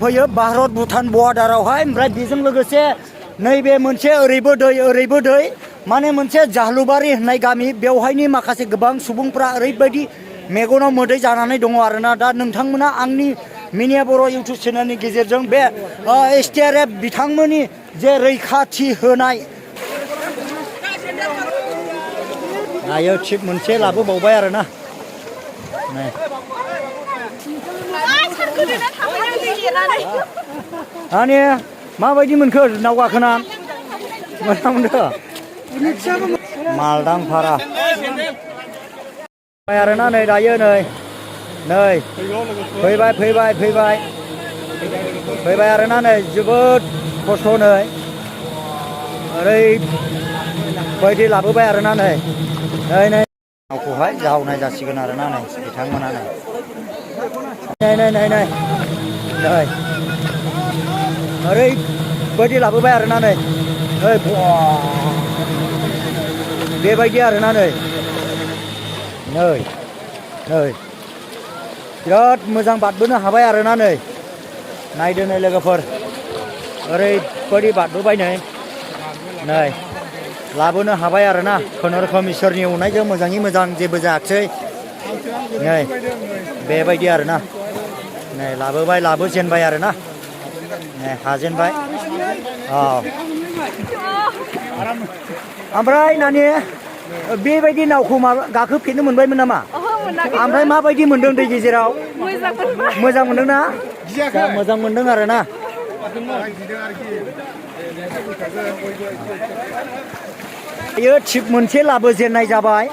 फैयो भारत भुटान बर्डारावहाय ओमफ्राय बेजों लोगोसे नैबे मोनसे ओरैबो दै माने मोनसे जालुबारि होननाय गामि बेवहायनि माखासे गोबां सुबुंफ्रा ओरैबायदि मेगनाव मोदै जानानै दङ आरोना दा नोंथांमोना आंनि मिनिया बर' इउटुब चेनेलनि गेजेरजों बे SDRF बिथांमोननि जे रैखाथि होनाय दायो चिप मोनसे लाबोबावबाय आरोना माने माबायदि मोनखो नाव गाखोना मोजां मोनदों मालदांफारा आरोना नै दायो नै फैबाय आरोना नै जोबोद खस्थ' नै ओरैबायदि लाबोबाय आरोना नै नावखौहाय जावनाय जासिगोन आरोना नै बिथांमोना नै ओरैबायदि लाबोबाय आरोना नै बेबायदि आरोना नै बिराद मोजां बारबोनो हाबाय आरोना नै नायदो नै लोगोफोर ओरैबायदि बारबोबाय नै लाबोनो हाबाय आरोना खुनुरुखुम इसोरनि अननायजों मोजाङै मोजां जेबो जायाखिसै नै बेबायदि आरोना नै लाबोजेनबाय आरोना नै हाजेनबाय ओमफ्राय नानि बेबायदि नावखौ गाखोफेरनो मोनबायमोन नामा ओमफ्राय माबायदि मोनदों दै गेजेराव मोजां मोनदों ना मोजां मोनदों आरोना बेयो थिप मोनसे लाबोजेननाय जाबाय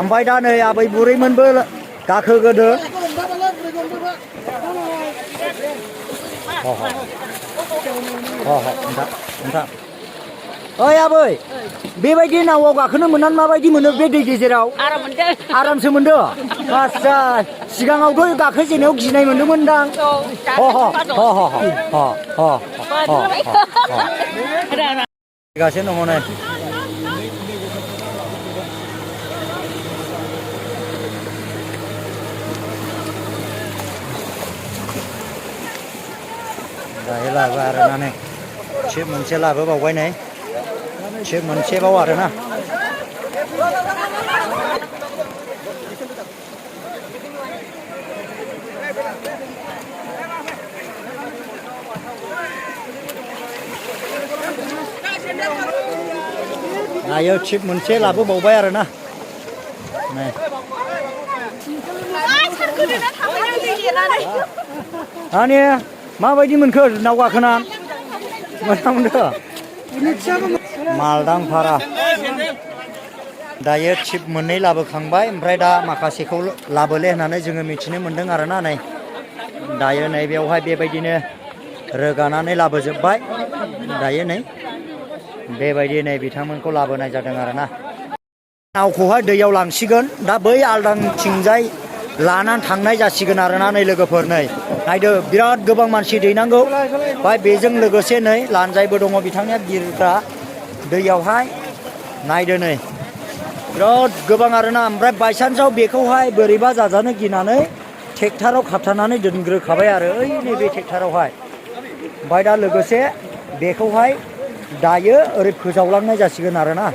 ओमफ्राय दा नै आबै बुरैमोनबो गाखोगोदो नोंथां ओइ आबै बेबायदि नावआव गाखोनो मोननानै माबायदि मोनो बे दै गेजेराव आरामसो मोनदों आस्सा सिगाङावथ' गाखोजेननायाव गिनाय मोनदोंमोनदां गासिनो दङ नै दायो लाबो आरोना नै चिप मोनसे लाबोबावबाय नै चिप मोनसेबाव आरोना दायो चिप मोनसे लाबोबावबाय आरोना नै माने माबायदि मोनखो नाव गाखोना मोजां मोनदों मालदांफारा दायो चिप मोननै लाबोखांबाय ओमफ्राय दा माखासेखौ लाबोले होननानै जोङो मिथिनो मोन्दों आरोना नै दायो नै बेवहाय बेबायदिनो रोगानानै लाबोजोब्बाय दायो नै बेबायदि नै बिथांमोनखौ लाबोनाय जादों आरोना नावखौहाय दैयाव लांसिगोन दा बै आलदांथिंजाय लानानै थांनाय जासिगोन आरोना नै लोगोफोर नै नायदो बिराद गोबां मानसि दैनांगौ ओमफ्राय बेजों लोगोसे नै लानजायबो दङ बिथांनिया बिरग्रा दैयावहाय नायदो नै बिराद गोबां आरोना ओमफ्राय बायसान्सआव बेखौहाय बोरैबा जाजानो गिनानै ट्रेक्टराव खाबथानानै दोनग्रोखाबाय आरो ओइ नैबे ट्रेक्टरावहाय ओमफ्राय दा लोगोसे बेखौहाय दायो ओरै फोजावलांनाय जासिगोन आरोना